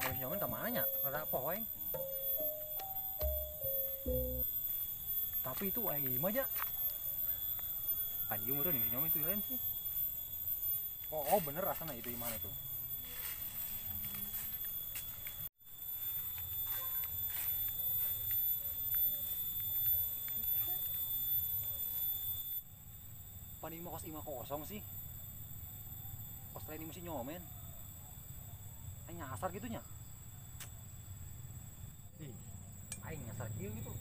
Aing nyomen ka mana nya? Rada poho aing. Tapi itu aing mah ja. Kan ieu meureun si nyomen itu lain sih. Oh, bener rasanya itu gimana itu? Paling mah kos 5-0 sih. Kos lain mesti nyomen. Aing nyasar gitu nya. Ih, aing nyasar kieu gitu.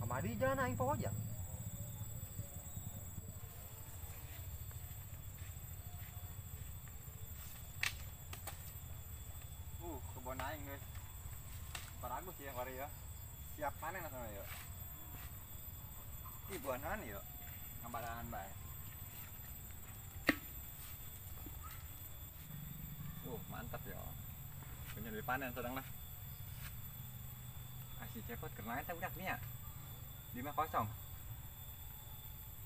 Kamari jalan aing poho aja. Kebon aing guys. Paragus ya kari ya. Siap panen atau ya? Ih, buahan ya. Ngambaran bae. Mantap ya. Punya dari panen sedang lah. Asih cepot kena eta budak nya. 5-0.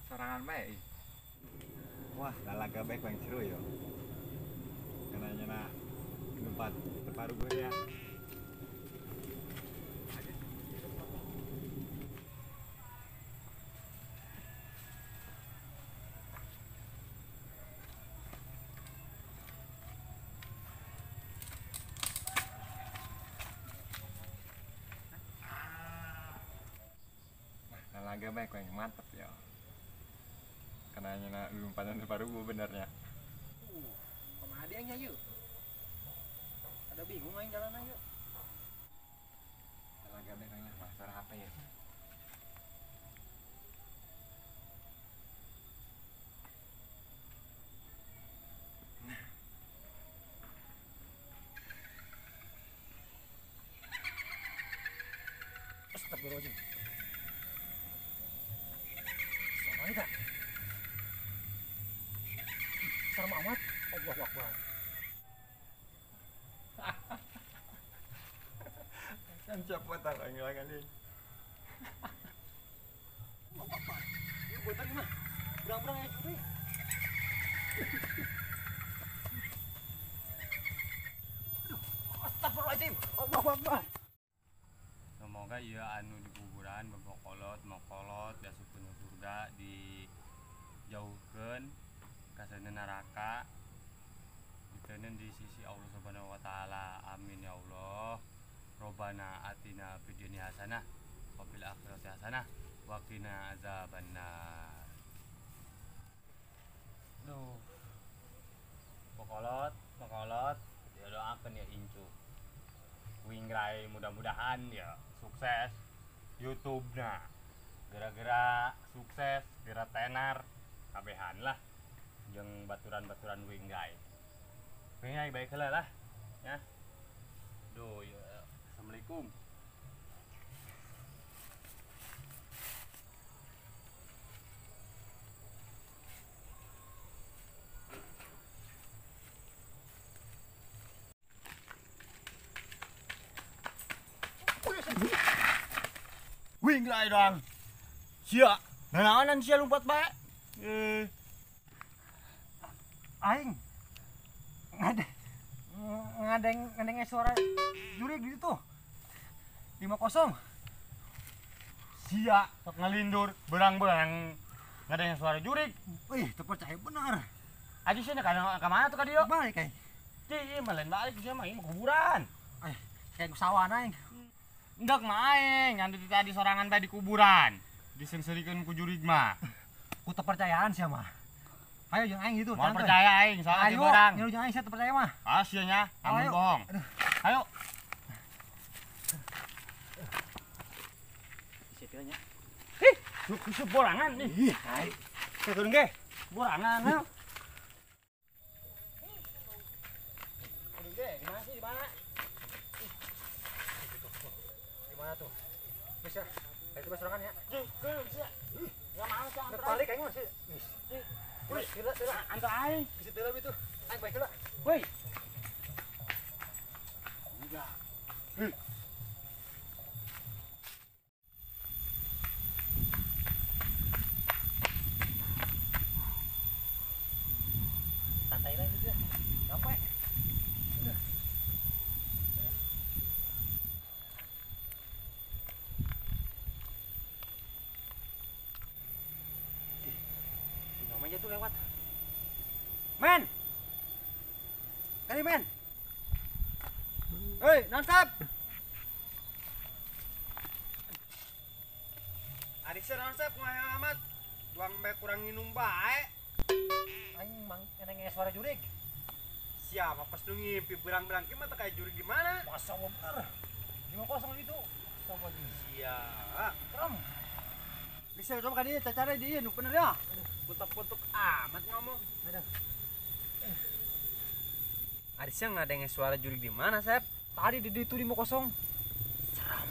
Sorangan bae. Wah, lalaga baik bang seru ya. Kena nyana tempat terparu gue ya. Lalaga baik yang mantap ya. Karena nyana lompatan terparu gue benernya. Kumaha dia nya yeuh. Ada bingung aing jalan aja. Lalaga baik yang suara apa ya? Astagfirullahaladzim. Sama ini tak? Serem amat. Allahu Akbar. Kan siapa tahu ngilangan ini. Allahu Akbar. Ini botak mah. Berang-berang ya curi. Aduh, astagfirullahaladzim. Allahu Akbar. Semoga ia anu di kuburan babokolot mokolot diasupkeun surga dijauhkeun ka neraka diteundeun di sisi Allah Subhanahu wa taala. Amin ya Allah. Robbana atina fid dunya hasanah wa fil akhirati hasanah wa qina azabannar. Duh. Bokolot, mokolot ya doakeun ya incu. Wingrai mudah-mudahan ya sukses YouTube nah. Gara-gara sukses, gara tenar kabehan lah jeung baturan-baturan Wingrai. Wingrai baik heula lah ya. Duh ya. Assalamualaikum. Wingrai dong. Sia, nanaonan sia lompat bae. Aing ngadeng suara jurig gitu tuh. 5-0. Sia, sok ngalindur, berang-berang ngadeng suara jurig. Wih, terpercaya benar. Aja sia ka mana tuh ka dieu? Balik aing. Cih, mah lain balik sia mah ieu mah kuburan. Kayak sawah aing. Enggak mah aing, ngan tadi sorangan bae di kuburan. Disengserikeun ku jurig mah. Ku terpercayaan sia mah. Ayo jeung aing gitu. Mau percaya aing soalnya di barang. Ayo jeung aing sia terpercaya mah. Ah sia nya, amun bohong. Ayo. Nya. Ih, susu borangan nih. Ih, aing. Turun ge. Borangan ayo. Turun ge, di mana sih? Di mana? Di mana tuh? Bisa. Ayo coba serangan ya. Ji, sia. Enggak mau sia. Balik aing mah sih. Wih, tidak, tidak. Antar aing. Bisa tidak itu. Aing baik heula. Woi. Enggak. Hei. Santai lah juga. Capek. Aja tuh lewat. Men. Kali men. Hei, nonstop. Adisnya nonstop kumaha amat. Duang bae kurang nginum bae. Aing mang eneng suara jurig. Siapa pas lu ngimpi berang-berang ki mah teh kayak jurig gimana? Masa bener. 5-0 itu. Sama Sia. Serem. Bisa coba kali cara dia nu bener ya. Putuk-putuk amat ngomong. Aduh. Arisnya nggak ada yang suara jurig di mana, Sep? Tadi di itu 5-0. Serem.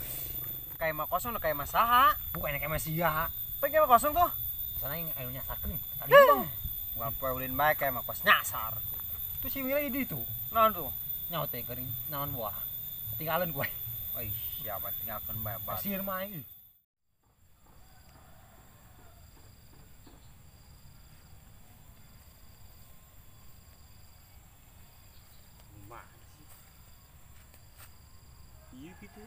Kayak mah kosong kayak mah saha? Bukan kayak mah sia. Apa kayak mah kosong tuh? Sana yang ayo nyasarkeun. Tadi bang. Gua poe ulin bae kayak mah kos nyasar. Tuh si Wira di itu. Naon tuh? Nyaho teh geuring naon buah. Ketinggalan gue. Ih, siapa tinggalkeun bae. Pasir mah aing. Mana sih? Iya gitu.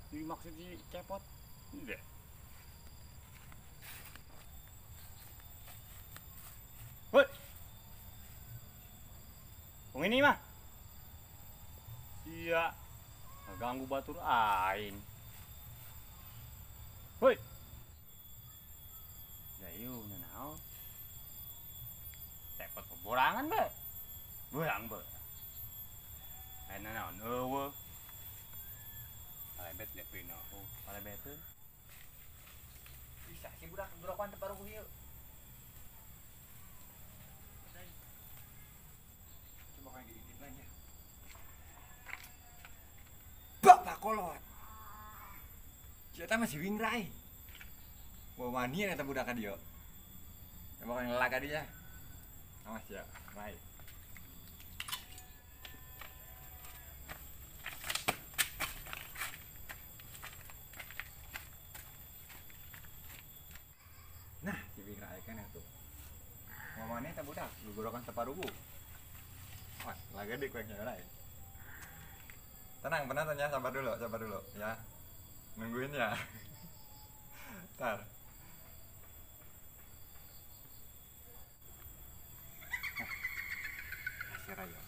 Jadi maksud si Cepot. Enggak. Woi. Wong ini mah. Iya. Ganggu batur aing. Woi. Ya ieu naon? Cepot peborangan bae. Beurang bae. Aya naon eueuh. Palebet lihat pina. Oh, palebeteun. Bisa si budak gerokan teu paruguh ieu. Coba kayak gini lagi ya. Bapak kolot. Kita masih wingrai. Wah wanian eta budak ka dieu. Coba kayak ngelak ka dieu. Awas ya, rai. Nah, si wingrai kan tuh. Wah eta budak, gugorokan teu paruguh. Wah, lagi di kuenya rai. Tenang penontonnya, sabar dulu ya. Nungguin ya. Ntar. Kasih rayo.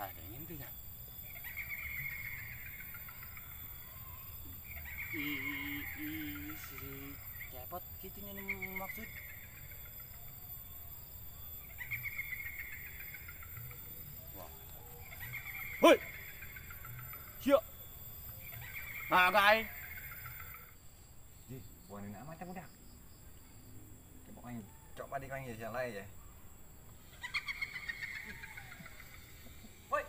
Ada yang intinya. Si Cepot gitu nya maksud. Wah. Hoi. Sia. Magai. Ji, buanin amat ya budak. Coba aing, coba di kain ya lain ya. Woi.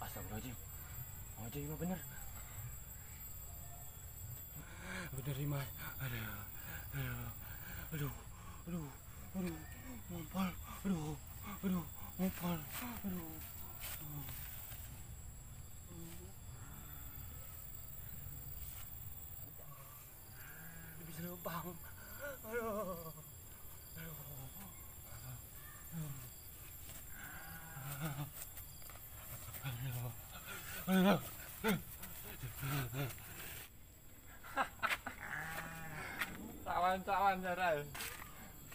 Astagfirullahaladzim. Aja mah bener. Bener Iman. Aduh. Aduh. Aduh. Aduh. Ngumpul. Aduh. Aduh. Ngumpul. Aduh. Bisa lubang. Aduh. Aduh. Aduh. Cawan-cawan cara.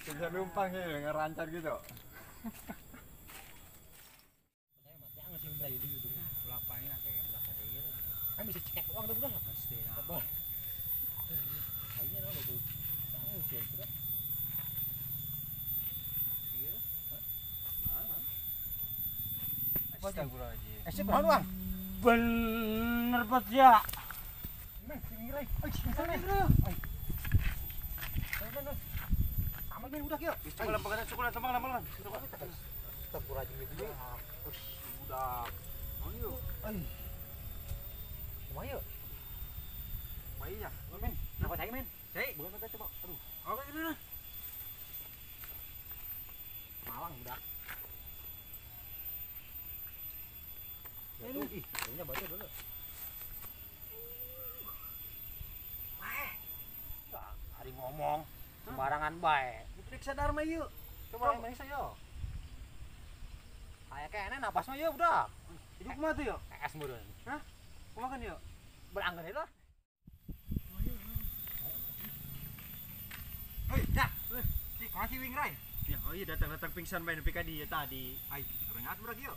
Bisa numpang sih ngerancar gitu. Kan bisa cek uang tuh udah pasti. Kayaknya lo tuh. Tahu sih itu kan. Iya. Hah? Astagfirullahaladzim. Siapa uang? Bener banget ya. Men, sing ngirai. Oi, sana. Oi. Sama men budak yuk. Coba lempangan, coba lempangan, lempangan. Astagfirullahaladzim itu. Budak. Ayo. Oi. Kumaha yuk? Kumaha ya? Men, kenapa cai men? Cai. Bukan kita coba. Aduh. Oke, gini. Malang budak. Aduh, ih, kayaknya batu dulu. Wah. Hari ngomong sembarangan bae. Pik sadar mah ieu. Coba yang manis yo. Aya kene napas mah ieu budak. Hidup kumaha tuh yo? Es meureun. Hah? Kumaha kan yo? Beranggeun lah. Hei, dah. Si kumaha si wing rai? Ya, oh iya datang-datang pingsan bae nepi ka dieu tadi. Ai, rengat budak ieu.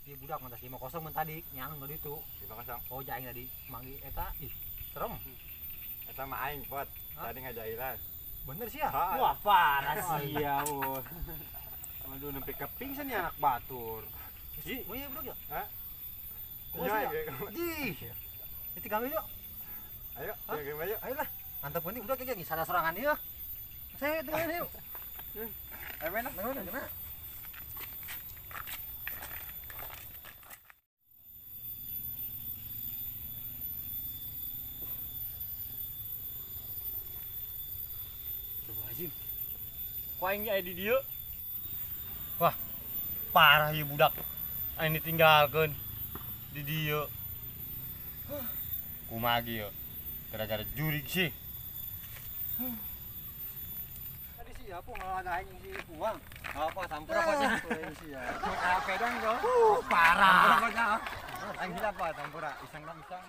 Di budak mantas 5-0 mun tadi nyang tadi itu. 5-0. Oh, jaing tadi manggi eta ih serem. Eta mah aing pot. Tadi ngajailan. Bener sih ya? Wah, parah sih ya, bos. Aduh nepi ka pingsan ya anak batur. Ih, mau iya budak ya? Hah? Iya, iya. Itu kami yuk. Ayo, ayo, ayo. Ayolah. Mantap penting udah kayak gini salah sorangan ieu. Saya tinggalin yuk. Ayo mana? Mana mana? Coba aja. Kok aing aya di dieu? Wah, parah ieu budak. Aing ditinggalkeun di dieu. Kumaha ge yeuh? Gara-gara jurig sih. Tadi sih apa ngalagain si uang. Apa sampura pokoknya. Sih ya. Apa dong kau? Parah. Aing hilap apa sampura iseng dong iseng.